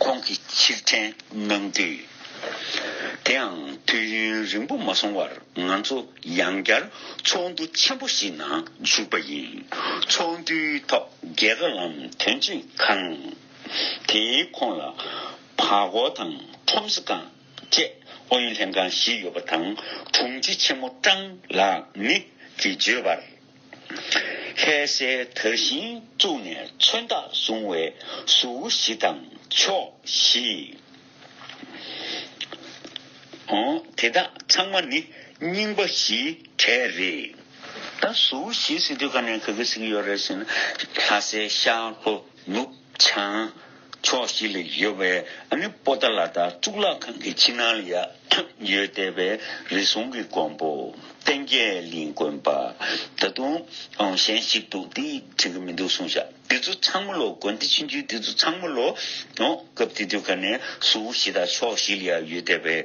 ཁོང་གིས་ཕྱིར་དྲན་གནང་དུས། དེའང་དུས་ཡུན་རིང་པོ་མ་སོང་བར་ང་ཚོ་ཡང་བསྐྱར་ཚོགས་འདུ་ཆེན་པོ་ཞིག་ནང་ཞུགས་པ་ཡིན། ཚོགས་འདུའི་ཐོག་རྒྱལ་ཁབ་ལམ་དོན་གཅོད་ཁང་། དེའི་ཁོངས་ལ་བར་སྐོར་དང་ཁྲོམ་ས་ཁང་བཅས་ཨུ་ཡོན་ལྷན་ཁང་བཞི་ཡོད་པ་དང་། དྲུང་ཆེ་ཆེན་མོ་ཀྲང་ལགས་ནི་གིས་བརྗོད་པར། ལྷ་སའི་དར་ཤིང་བཙུགས་ནས་མཚོན་རྟགས་བཟུང་བའི་གཟུགས་བཞི་དང་ཕྱོགས་བཞི། འོ། དེ་དག་ཚང་མ་ནི་རྙིང་པ་བཞིའི་གྲས་རེད། ད་གཟུགས་བཞི་ཟེར་དུས་ག་ནས་ག་གི་ཟེར་གྱི་ཡོད་རེད་ཟེར་ན། ལྷ་སའི་ཤར་ལྷོ་ནུབ་བྱང་ཕྱོགས་བཞི་ལ་ཡོད་པའི་ཨ་ནི་པོ་ཏཱ་ལ་དང་གཙུག་ལག་ཁང་གི་ཕྱི་ནང་ལ་ཡ་ཡོད་བསྡད་པའི་རི་སུང་གི་མགོན་པོ། བསྟན་རྒྱས་གླིང་དགོན་པ། ད་དུང་གཞན་ཞིག་འདུག་དེ་དྲན་གྱི་མི་འདུག་གསུངས་ཤག་དེ་ཚོ་ཚང་མ་ལོ། དགོན་སྡེ་ཆུང་ཆུང་དེ་ཚོ་ཚང་མ་ལོ། ཨོ། སྐབས་དེ་དུས་ག་ནས་གཟུགས་བཞི་དང་ཕྱོགས་བཞི་ལ་ཡ་ཡོད་བསྡད་པའི་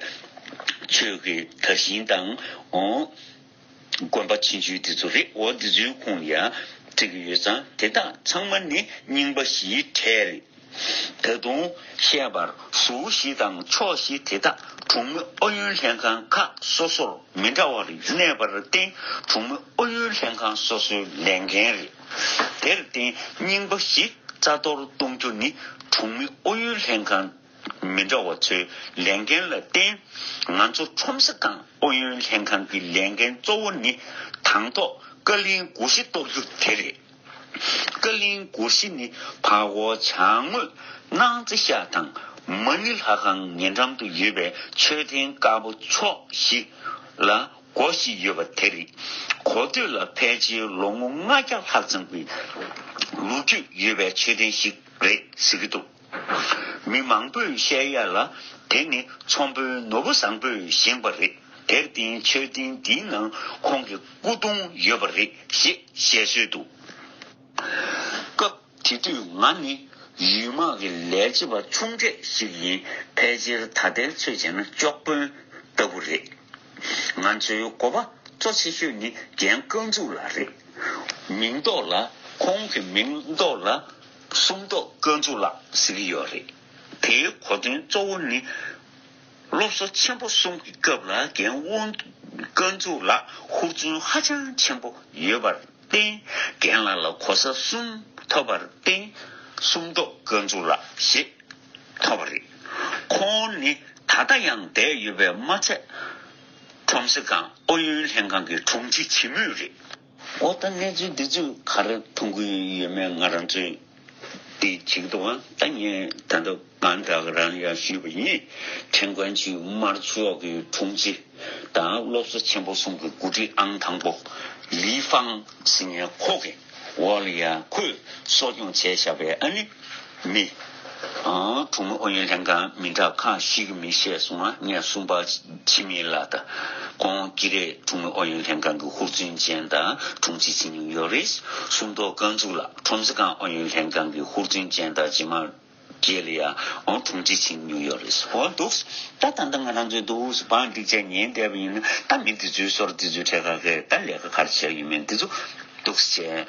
ཆོས་ཀྱི་དར་ཤིང་དང་། ཨོ། དགོན་པ་ཆུང་ཆུང་དེ་ཚོ་རེད། འོ། དེ་ཚོའི་ཁོངས་ལ་ཡ་བྲིས་ཀྱི་ཡོད་ཙང་། དེ་དག་ཚང་མ་ནི་རྙིང་པ་བཞིའི་གྲས་རེད། ད་དུང་བཤད་པར་གཟུགས་བཞི་དང་ཕྱོགས་བཞི་དེ་དག་གྲོང་མི་ཨུ་ཡོན་ལྷན་ཁང་ཁག་སོ་སོར་མི་འདྲ་བར་གནས་པར་བརྟེན། གྲོང་མི་ཨུ་ཡོན་ལྷན་ཁང་སོ་སོའི་ལས་འགན་རེད། དེར་བརྟེན་རྙིང་པ་བཞི་རྩ་གཏོར་གཏོང་རྒྱུ་ནི་གྲོང་མི་ཨུ་ཡོན་ལྷན་ཁང་མི་འདྲ་བ་ཚོའི་ལས་འགན་ལ་བརྟེན། ང་ཚོ་ཁྲོམ་ས་ཁང་ཨུ་ཡོན་ལྷན་ཁང་གི་ལས་འགན་གཙོ་བོ་ནི་དང་ཐོག་བཀའ་བློན་སྒོར་གཞས་གཏོར་རྒྱུ་དེ་རེད། བཀའ་བློན་སྒོར་གཞས་ནི་བར་སྐོར་བྱང་ངོས་གནངས་རྩེ་ཤག་དང་མ་ཎི་ལྷ་ཁང་ཉེ་འགྲམ་དུ་ཡོད་པའི་མཆོད་རྟེན་དཀར་པོ་ཕྱོགས་བཞི་ལ་སྒོ་བཞི་ཡོད་པ་དེ་རེད། གོ་ཐོས་ལ་ཕལ་ཆེར་ལོ་ངོ་ལྔ་བརྒྱ་ལྷག་ཙམ་གྱི་ལོ་རྒྱུས་ཡོད་པའི་མཆོད་རྟེན་ཞིག་རེད་ཟེར་གྱི་འདུག་མི་མང་པོས་བཤད་ཡ་ལ། དེ་ནི་ཚོང་དཔོན་ནོར་བུ་བཟང་པོས་བཞེངས་པ་རེད། དེར་བརྟེན་མཆོད་རྟེན་འདིའི་ནང་ཁོང་གི་སྐུ་གདུང་ཡོད་པ་རེད་ཞེས་བཤད་སྲོལ་འདུག་སྐབས་དེ་དུས་ང་ནི་ཡུལ་དམག་གི་ལས་བྱེད་པ་ཆུང་གྲས་ཤིག་ཡིན། ཕལ་ཆེར་ད་ལྟའི་ཚོད་བྱས་ན་སྐྱོགས་དཔོན་ལྟ་བུ་རེད། ང་ཚོའི་འགོ་པ་གཙོ་ཆེ་ཤོས་ནི་རྒན་དཀར་མཛུབ་ལགས་རེད། མིང་ཐོག་ལ། ཁོང་གི་མིང་ཐོག་ལ་སུམ་མདོ་དཀར་མཛུབ་ལགས་ཟེར་གྱི་ཡོད་རེད། དེའི་གོ་དོན་གཙོ་བོ་ནི། སློབ་གསོ་ཆེན་པོ་གསུམ་གྱི་སྐབས་ལ་རྒན་དབང་དཀར་མཛུབ་ལགས་ཧུར་བརྩོན་ཧ་ཅང་ཆེན་པོ་ཡོད་པར་བརྟེན། རྒན་ལགས་ལ་གོ་ས་གསུམ་ཐོབ་པར་བརྟེན། སུམ་མདོ་དཀར་མཛུབ་ལགས་ཞེས་ཐོབ་པ་རེད། ཁོང་ནི་ད་ལྟ་ཡང་བསྡད་ཡོད་པས་མ་ཚད། ཁྲོམ་ས་ཁང་ཨུ་ཡོན་ལྷན་ཁང་གི་དྲུང་ཆེ་བྱེད་མུས་རེད། ཨོ། ད་གནས་ཚུལ་འདི་ཚོས་ག་རེ་མཐོང་གི་ཡོད་མེད་ང་རང་ཚོས་དེ་བྱེད་ཀྱི་འདུག་ཨང་། ད་ངས་ད་ལྟ་གང་དག་རང་ཡང་ཞུས་པ་ཡིན། ཁྲེང་ཀོན་ཆུས་དམར་ཕྱོགས་ཀྱི་དྲུང་ཆེ་དང་སློབ་གསོ་ཆེན་པོ་གསུམ་གྱི་འགོ་ཁྲིད་ཨང་དང་པོ་ལི་ཧྥང་ཟེར་མཁན་ཁོ་གི་འོག་ལ་ཡང་ཁོས་གསོ་སྐྱོང་བྱས་བཞག་པའི་ཨ་ནི་མི། ཨང་། གྲོང་མི་ཨུ་ཡོན་ལྷན་ཁང་མི་འདྲ་ཁག་ཞིག་གི་མི་བཤད་སོང་ང་། ངས་གསུམ་པ་འཆི་མེད་ལགས་དང་། ཁོང་དཀྱིལ་རས་གྲོང་མི་ཨུ་ཡོན་ལྷན་ཁང་གི་ཧུར་བརྩོན་ཅན་དང་དྲུང་ཆེ་བྱེད་མྱོང་ཡོད་རེད། སུམ་མདོ་དཀར་མཛུབ་ལགས་ཁྲོམ་ས་ཁང་ཨུ་ཡོན་ལྷན་ཁང་གི་ཧུར་བརྩོན་ཅན་དང་རྗེས་མ་རྗེས་ལ་ཡང་ཨང་། དྲུང་ཆེ་བྱེད་མྱོང་ཡོད་རེད། འོ་འདུག་ད་ད་ལྟ་ང་རང་ཚོའི་འདུག་བང་སྒྲིག་ཆས་ཉན་བསྡད་པ་ཡིན་ན། ད་མི་འདི་ཚོའི་སོར་འདི་ཚོའི་གྲས་ཁ་ཁའི་ད་ལས་ཀ་ག་རེ་བྱས་ཡོད་མེད་འདི་ཚོ་འདུག་བྱས།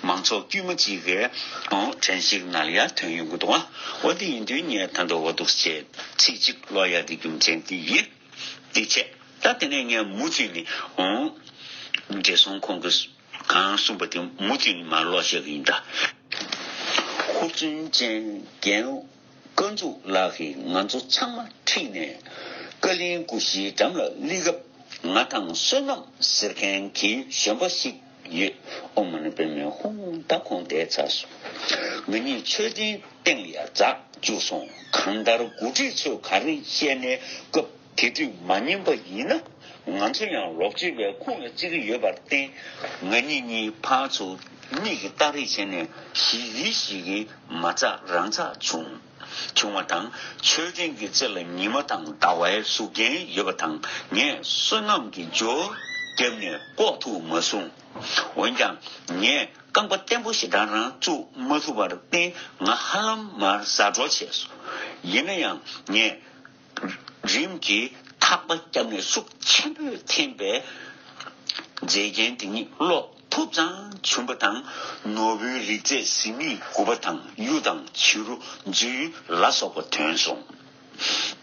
མང་ཚོགས་དཀྱུས་མ་གཅིག་གིས་ཨང་། དྲན་ཤེས་ནང་ལ་ཡར་ཐོན་ཡོང་གི་འདུག་ཨ། འོ་དེ་ཡིན་དུས་ངས་ད་ལྟ་འོ་འདུག་བྱས་ཚིག་གཅིག་ཀློག་ཡ་དེ་རྒྱུ་མཚན་དེ་ཡིན། དེ་བྱས། ད་དེ་ནས་ངས་མུ་མཐུད་ནས་ཨང་། བགྲེས་སོང་ཁོང་གིས་གང་གསུངས་པ་དེ་མུ་མཐུད་ནས་མར་ཀློག་བཤད་ཀྱི་ཡིན་ད། ཧུར་བརྩོན་ཅན་རྒན་དཀར་མཛུབ་ལགས་ཀྱིས་ང་ཚོ་ཚང་མ་ཁྲིད་ནས་བཀའ་བློན་སྐུ་བཞིའི་འགྲམ་ལ་སླེབས་སྐབས། ང་དང་བསོད་ནམས་ཟེར་མཁན་གྱི་གཞོན་པ་ཞིག་ཡོད། ཨོཾ་མ་ཎི་པདྨེ་ཧཱུྃ། ད་ཁོང་བསྡད་ཚར་སོང་། ང་གཉིས་མཆོད་རྟེན་སྟེང་ལ་ཡ་འཛེགས་བཅུག་སོང་། གང་ལྟར་འགོ་ཁྲིད་ཚོས་ག་རེ་བཤད་ནའི་སྐབས། དེ་དུས་མ་ཉན་པ་ཡིན་ན། ང་ཚོ་ཡང་ལོག་སྤྱོད་པའི་ཁོངས་ལ་བརྩི་གི་ཡོད་པར་བརྟེན། ང་གཉིས་གཉིས་ཕར་ཚུར་གཉིས་ཀྱིས་སྟ་རེས་བྱས་ནས་ཞིག་གིས་ཞིག་གིས་མ་ཚགས་རང་ཚགས་བྱུང་། བྱུང་བ་དང་། མཆོད་རྟེན་གྱི་རྩེ་ལ་ཉི་མ་དང་ཟླ་བའི་གཟུགས་རྒྱན་ཡོད་པ་དང་། ངས་བསོད་ནམས་ཀྱི་སྦྱོར་བརྒྱབ་ནས་བཀོག་ཐུབ་མ་སོང་། འོན་ཀྱང་། ངས་རྐང་པ་བརྟན་པོ་ཞེ་དྲག་རང་བཙུགས་མ་ཐུབ་པར་བརྟེན། ང་ཧ་ལམ་མར་ཟག་འགྲོ་བྱས་སོང་། ཡིན་ན་ཡང་ངས། རིམ་གྱིས་ཐག་པ་བརྒྱབ་ནས་ཤུགས་ཆེན་པོས་འཐེན་པས། མཛེས་རྒྱན་དེ་ཉིད་ཀློག་ཐུབ་ཙང་བྱུང་བ་དང་། ནོར་བུའི་རིག་རྫས་གཟི་མིག་དགུ་པ་དང་གཡུ་དང་བྱུ་རུ་མཛོད་ལ་སོགས་པ་ཐོན་སོང་།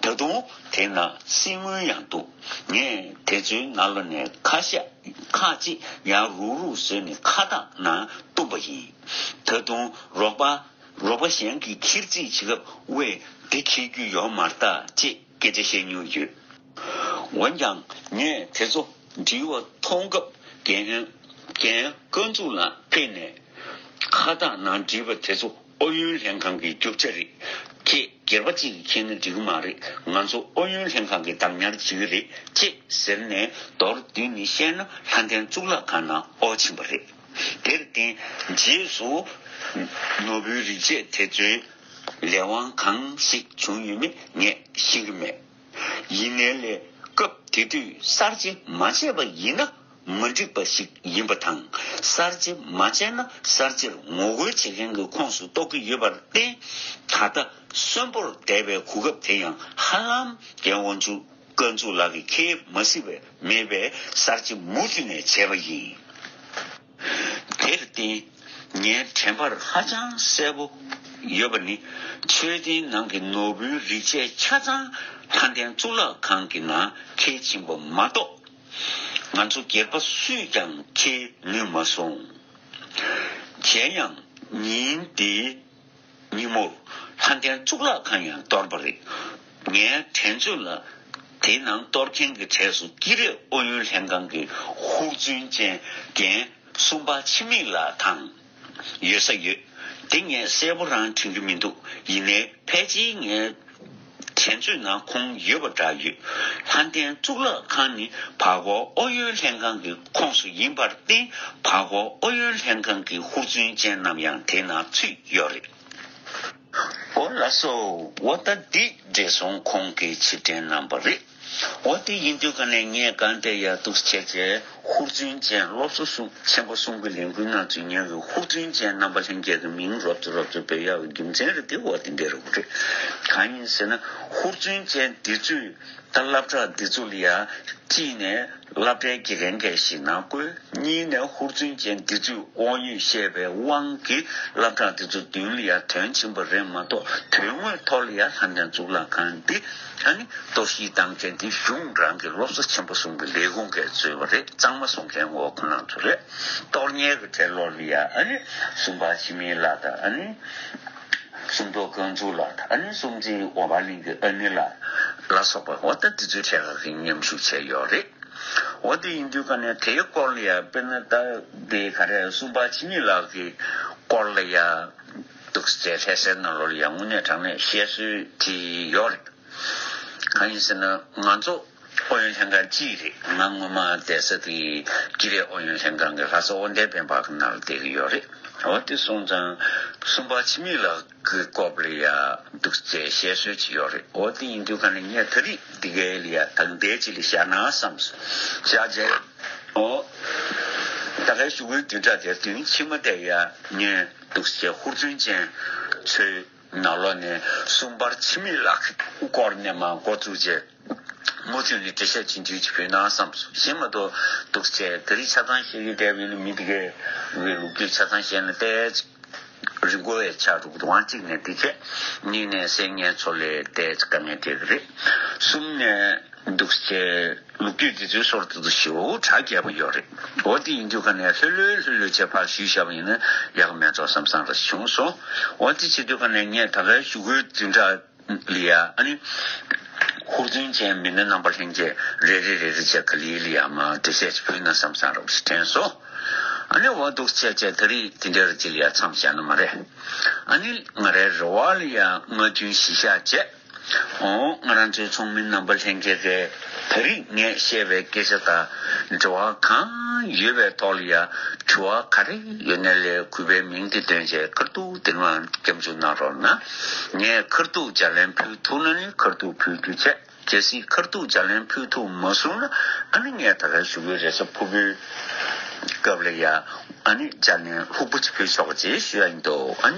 ད་དུང་དེ་ན་གསེར་དངུལ་ཡང་འདུག་ངས་དེ་ཚོའི་ནང་ལ་ནས་ཁ་ཤས་ཁ་ཅིག་ཡང་རུག་རུག་བཟོས་ནས་ཁ་བཏགས་ནང་བཏུམས་པ་ཡིན། ད་དུང་རོགས་པ། རོགས་པ་གཞན་གྱིས་འཁྱེར་རྩིས་བྱེད་སྐབས། ཝེ། འདི་འཁྱེར་རྒྱུ་ཡོད་མ་རེད་ད་ཅེས་སྐད་ཆ་བཤད་མྱོང་ཡོད། འོན་ཀྱང་ངས་དེ་ཚོ་བྲིས་པ་མཐོང་སྐབས། རྒན། རྒན་དཀར་མཛུབ་ལགས་ཕེབས་ནས། ཁ་བཏགས་ནང་བྲིས་པ་དེ་ཚོ་ཨུ་ཡོན་ལྷན་ཁང་གི་རྒྱུ་ཆ་རེད། ཁྱེད་སྒེར་པ་གཅིག་གིས་འཁྱེར་ན་འགྲིག་གི་མ་རེད། ང་ཚོ་ཨུ་ཡོན་ལྷན་ཁང་གི་བདག་ཉར་བྱེད་ཀྱི་རེད་ཅེས་ཟེར་ནས། མདོར་བསྡུས་ནས་བཤད་ན། ལྷ་ལྡན་གཙུག་ལག་ཁང་ནང་དབོར་ཕྱིན་པ་རེད། དེར་བརྟེན། རྗེས་སུ་ནོར་བུའི་རིག་བྱེད་དེ་ཚོའི་ལས་དབང་གང་ཞིག་བྱུང་ཡོད་མེད་ངས་ཤེས་ཀྱི་མེད། ཡིན་ནའི་ལས་སྐབས་དེ་དུས་གསར་བརྗེ་མ་བྱས་པ་ཡིན་ན་མ་འགྲིག་པ་ཞིག་ཡིན་པ་དང་། གསར་བརྗེ་མ་བྱས་ན་གསར་བརྗེར་ངོ་རྒོལ་བྱེད་མཁན་གྱི་ཁོངས་སུ་གཏོགས་ཀྱི་ཡོད་པར་བརྟེན། ད་ལྟ་གསོན་པོར་བསྡད་པའི་གོ་སྐབས་དེ་ཡང་ཧ་ལམ་རྒན་དབང་ཕྱུག་དཀར་མཛུབ་ལགས་ཀྱིས་འཁྱེར་མ་སྲིད་པའི་མེད་པས། གསར་བརྗེ་མུ་མཐུད་ནས་བྱས་པ་ཡིན། དེར་བརྟེན། ངའི་དྲན་པར་ཧ་ཅང་གསལ་པོ་ཡོད་པ་ནི། མཆོད་རྟེན་ནང་གི་ནོར་བུའི་རིག་བྱེད་ཆ་ཚང་ལྷ་ལྡན་གཙུག་ལག་ཁང་གི་ནང་འཁྱེར་ཕྱིན་པ་མ་གཏོགས། ང་ཚོ་སྒེར་པ་སུས་ཀྱང་འཁྱེར་ནུས་མ་སོང་། གཞན་ཡང་ཉིན་དེའི་ཉིན་མོར་ལྷ་ལྡན་གཙུག་ལག་ཁང་ཡང་གཏོར་པ་རེད། ངའི་དྲན་ཚོད་ལ། དེའི་ནང་གཏོར་མཁན་གྱི་གྲས་སུ་ཀི་རེ་ཨུ་ཡོན་ལྷན་ཁང་གི་ཧུར་བརྩོན་ཅན་རྒན་གསུམ་པ་འཆི་མེད་ལགས་དང་ཡོད་ས་ཡོད། དེ་ངས་གསལ་པོ་རང་དྲན་གྱི་མི་འདུག་ཡིན་ནའི་ཕལ་ཆེར་ངའི་དྲན་ཚོད་ནང་ཁོང་ཡོད་པ་འདྲ་ཡོད། ལྷ་ལྡན་གཙུག་ལག་ཁང་ནི་བར་སྐོར་ཨུ་ཡོན་ལྷན་ཁང་གི་ཁོངས་སུ་ཡིན་པར་བརྟེན། བར་སྐོར་ཨུ་ཡོན་ལྷན་ཁང་གི་ཧུར་བརྩོན་ཅན་རྣམས་ཡང་དེ་ནང་ཚུད་ཡོད་རེད། འོ་ལགས་སོ། འོ་ད་འདི་བགྲེས་སོང་ཁོང་གི་ཕྱིར་དྲན་གནང་བ་རེད། འོ་དེ་ཡིན་དུས་ཀ་ནས་ངས་གང་ལྟར་ཡ་འདུག་བྱས་བྱས་ཧུར་བརྩོན་ཅན་སློབ་གསོ་སུ་ཆེན་པོ་གསུམ་གྱི་ལས་འགུལ་ནང་ཚུད་མཁན་གྱི་ཧུར་བརྩོན་ཅན་རྣམ་པ་ལྷན་རྒྱས་ཀྱི་མིང་རོབ་ཙམ་རོབ་ཙམ་འབོད་ཡག་གི་རྒྱུ་མཚན་རེད་དེ། འོ་དེ་འདྲ་རེད་རེད། གང་ཡིན་ཟེར་ན། ཧུར་བརྩོན་ཅན་འདི་ཚོས་ད་སློབ་གྲྭ་འདི་ཚོ་ལ་ཡ་གཅིག་ནས་སློབ་གྲྭའི་དགེ་རྒན་འགའ་ཞིག་ནང་བསྐོས། གཉིས་ནས་ཧུར་བརྩོན་ཅན་འདི་ཚོས་དབང་ཡོད་བཤད་པའི་དབང་གིས་སློབ་གྲྭ་འདི་ཚོ་མདུན་ལ་ཡ་དོན་ཕྱིན་པ་རེད་མ་གཏོགས། དོན་དངོས་ཐོག་ལ་ཡ་ལྷ་ལྡན་གཙུག་ལག་ཁང་འདི་ཨ་ནི་གཏོར་བཤིག་བཏང་མཁན་འདི་གཞུང་རང་གི་སློབ་གསོ་ཆེན་པོ་གསུམ་གྱི་ལས་ཁུངས་ཀྱིས་བཟོས་པ་རེད། གཙང་མ་བཟོ་མཁན་འོ་ཁོ་རང་ཚོ་རེད། གཏོར་མཁན་གྱི་གྲས་ལོག་ལ་ཡ་ཨ་ནི་གསུམ་པ་འཆི་མེད་ལགས་དང་། ཨ་ནི་སུམ་མདོ་དཀར་མཛུབ་ལགས་དང་། ཨ་ནི་སུམ་རྩེན་འོ་བ་གླིང་གི་ཨ་ནེ་ལགས་ལ་སོགས་པ། འོ་ད་འདི་ཚོའི་གྲས་ཁག་གིས་མཉམ་ཞུགས་བྱས་ཡོད་རེད། འོ་དེ་ཡིན་དུས་ཀ་ནས་དེའི་སྐོར་ལ་ཡ། དཔེར་ན་ད་དེ་ག་རེ། གསུམ་པ་འཆི་མེད་ལགས་ཀྱི་སྐོར་ལ་ཡ་འདུག་ཟེར་ལྷ་སའི་ནང་ལོགས་ལ་ཡ་དངོས་གནས་དྲང་གནས་བཤད་སྲོལ་དེ་ཡོད་རེད། གང་ཡིན་ཟེར་ན། ང་ཚོ་ཨུ་ཡོན་ལྷན་ཁང་གཅིག་རེད། ང་སྔོན་མ་བསྡད་ས་དེ་ཀི་རེ་ཨུ་ཡོན་ལྷན་ཁང་གི་ལྷ་ས་དབོ་ལྡན་དཔོན་པོ་གི་ནང་ལ་བསྡད་ཀྱི་ཡོད་རེད། འོ་དེ་སོང་ཙང་གསུམ་པ་འཆི་མེད་ལགས་ཀྱི་སྐོར་ལ་ཡ་འདུག་ཟེར་བཤད་སྲོལ་ཅིག་ཡོད་རེད། འོ་དེ་ཡིན་དུས་ཀ་ནས་ངས་ད་རེས་འདི་གའི་ལ་ཡ་དང་འདས་ཅིག་ལ་བཞག་ན་བསམས་སོང་། བཞག་རྗེས། འོ་ད་གའི་ཞུ་སྐུལ་བདུན་ཕྲག་དེ་བདུན་ཕྱི་མ་དེ་ཡ་ངས་འདུག་ཟེར་ཧུར་བརྩོན་ཅན་ཚོའི་ནང་ལོགས་ནས་གསུམ་པ་འཆི་མེད་ལགས་ཀྱི་སྐོར་ནས་མར་འགོ་བཙུགས་རྗེས། མུ་མཐུད་ནས་འགྲེལ་བཤད་ཆུང་ཆུང་ཅིག་ཕུལ་ན་བསམས་སོང་། གཞན་མ་གཏོགས་འདུག་ཟེར་དེ་རིང་ཆ་ཚང་བཤད་ཀྱི་བསྡད་པ་ཡིན་ན། མི་དེ་གའི་ལོ་རྒྱུས་ཆ་ཚང་བཤད་ན་ཏོག་ཙམ་རིང་པོ་བས་ཆགས་འགྲོ་གི་འདུག་གང་གཅིག་ནས་འདི་བྱས། གཉིས་ནས་གསན་མཁན་ཚོ་ལ་ཏོག་ཙམ་དཀའ་ངལ་འཕྲད་ཀྱི་རེད། གསུམ་ནས་འདུག་ཟེར་ལོ་རྒྱུས་འདི་ཚོའི་སོར་དེ་ཚོ་ཞེ་པོ་གྲགས་རྒྱས་པ་ཡོད་རེད། འོ་དེ་ཡིན་དུས་ཀ་ནས་ལྷོད་ལྷོད་ལྷོད་ལྷོད་བྱས་ཕར་ཞུས་བཞག་པ་ཡིན་ན་ཡག་གི་མེད་ཚོར་བསམ་བསམ་རེ་བྱུང་སོང་། འོ་དེ་བྱེད་དུས་ཀ་ནས་ངས་ད་གའི་ཞུ་སྐུལ་བདུན་ཕྲག་ལ་ཡ། ཨ་ནི་ཧུར་བརྩོན་ཅན་མི་སྣ་རྣམ་པ་ལྷན་རྒྱས་རེ་རེ་རེ་རེ་བྱས་ག་ལེ་ལ་ཡ་མར་འགྲེལ་བཤད་ཅིག་ཕུལ་ན་བསམ་བསམ་རེ་བ་ཞིག་དྲན་སོང་། ཨ་ནི་འོ་འདུག་བྱས་བྱས་ད་རེས་དེ་འདྲ་རེ་ཅིག་ལ་ཡ་མཚམས་བཞག་ན་མ་རེད། ཨ་ནི་ང་རའི་རེ་བ་ལ་ཡ་སྔ་རྒྱུན་གཞི་བཞག་བྱས། འོ། ང་རང་ཚོའི་ཚོགས་མི་རྣམ་པ་ལྷན་རྒྱས་ཀྱིས་ད་རེས་ངས་བཤད་པའི་སྐད་ཆ་དང་འབྲེལ་བ་གང་ཡོད་པའི་ཐོག་ལ་ཡང་དྲི་བ་ག་རེ་ཡོད་ན་ལས་གུས་པའི་མིང་དེ་འདོན་བྱས་ཁ་ཐུག་དེ་ནང་སྐྱབས་འཇུག་གནང་རོགས་གནང་། ངས་ཁ་ཐུག་ལྗགས་ལན་ཕུལ་ཐུབ་ན་ནི་ཁ་ཐུག་ཕུལ་རྒྱུ་བྱས། གལ་སྲིད་ཁ་ཐུག་ལྗགས་ལན་ཕུལ་ཐུབ་མ་སོང་ན། ཨ་ནི་ངས་ད་ག་ཞུ་གི་རེད། ས་ཕུར་བུའི་སྐབས་ལ་ཡ་ཨ་ནི་ལྗགས་ལན་ལྷུག་པོ་ཅིག་ཕུལ་ཆོག་པ་ཅེས་ཞུ་ཡ་ཡིན་འདུག་ཨ་ནི།